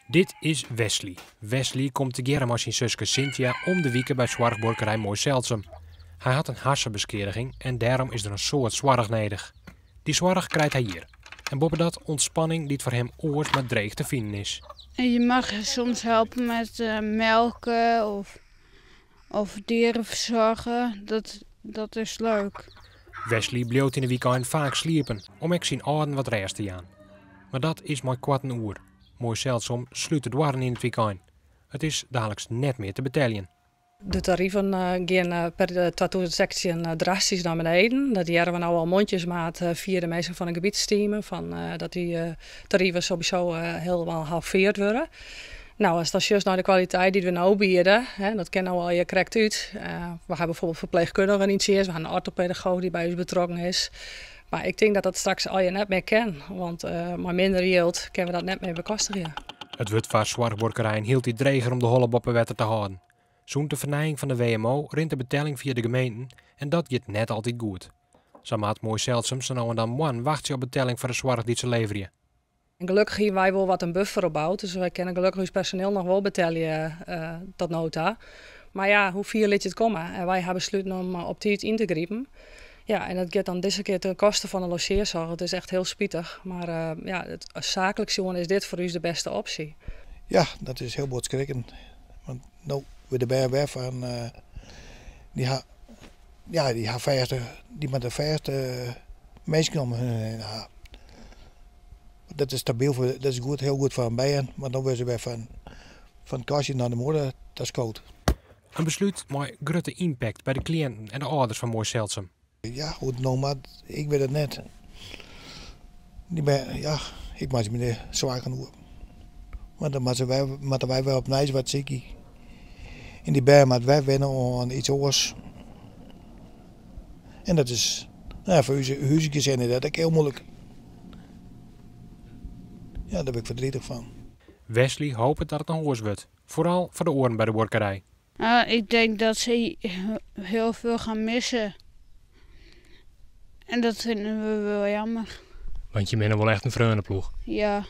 Dit is Wesley. Wesley komt tegearre mei syn suske Cynthia om de wike by soarchbuorkerij Moai Seldsum. Hy hat in harsenbeskeadiging en dêrom is der in soad soarch nedich. Dy soarch krijt hy hjir. En boppedat ûntspanning dy't foar him oars mar dreech te finen is. En je mag soms helpen met melken of dieren verzorgen. Dat is leuk. Wesley bliuwt yn de wykein faak sliepen om ek syn âlden wat rêst te jaan. Mar dat is mei koarten oer. Moai Seldsum slút de doarren yn it wykein. It is daliks net mear te beteljen. De tariven gean per 2016 drastysk nei beneden. Dat hearre we no al mondjesmaat fia de minsken fan de gebietsteamen, fan dat dy tariven sowieso hielendal halveard wurde. No, ast dan sjochst nei de kwaliteit dy't we no biede, hè, dat kin no allegear krekt út. We ha bijvoorbeeld ferpleechkundigen yn tsjinst, we ha in orthopedagoog dy't by ús betrokken is. Mar ik tink dat dat straks allegear net mear kin, want mei minder jild kinne we dat net mear bekostigje. It wurdt foar soarchbuorkerijen hieltyd dreger om de holle boppe wetter te hâlden. Sûnt de fernijing fan de WMO rint de betelling fia de gemeenten en dat giet net altyd goed. Sa moat Moai Seldsum sa no en dan moannen wachtsje op betelling foar de soarch dy't se leverje. En gelokkich hiene wy wol wat in buffer opboud, dus wy kinne gelokkich ús personiel noch wol betelje tot no ta. Mar ja, hoe fier lit je it komme? En wy ha besluten om op tiid yn te gripen. Ja, en dat giet dan dizze kear ten koste fan de logeerzorg. It is echt hiel spitich, mar ja, saaklik sjoen is dit foar ús de bêste opsje. Ja, dat is hiel bot skrikken. Want no wurde de bern wer fan, dy ha, ja, dy ha fêste, dy moatte fêste minsken om hun hinne ha. Dat is stabyl, foar, dat is goed, hiel goed foar in bern, want dan wurde se wer fan it kastje nei de muorre ta skood. In beslút mei grutte ympakt by de kliïnten en de âlders fan Moai Seldsum. Ja, hoe't it no moat, ik wit it net. Dy bern, ja, ik meitsje my der soargen oer. Want dan moatte wy, moatte wy wer opnij wat sykje. En dy bern moatte wer wenne oan iets oars. En dat is, nou ja, foar ús húsgesin is dat ek hiel muoilik. Ja, dêr bin ik verdrietig fan. Wesley hopet dat it noch oars wurdt, foaral foar de oaren by de buorkerij. Nou, ik denk dat ze heel veel gaan missen. En dat vinden we wel jammer. Want je binne wol echt in freoneploech. Ja.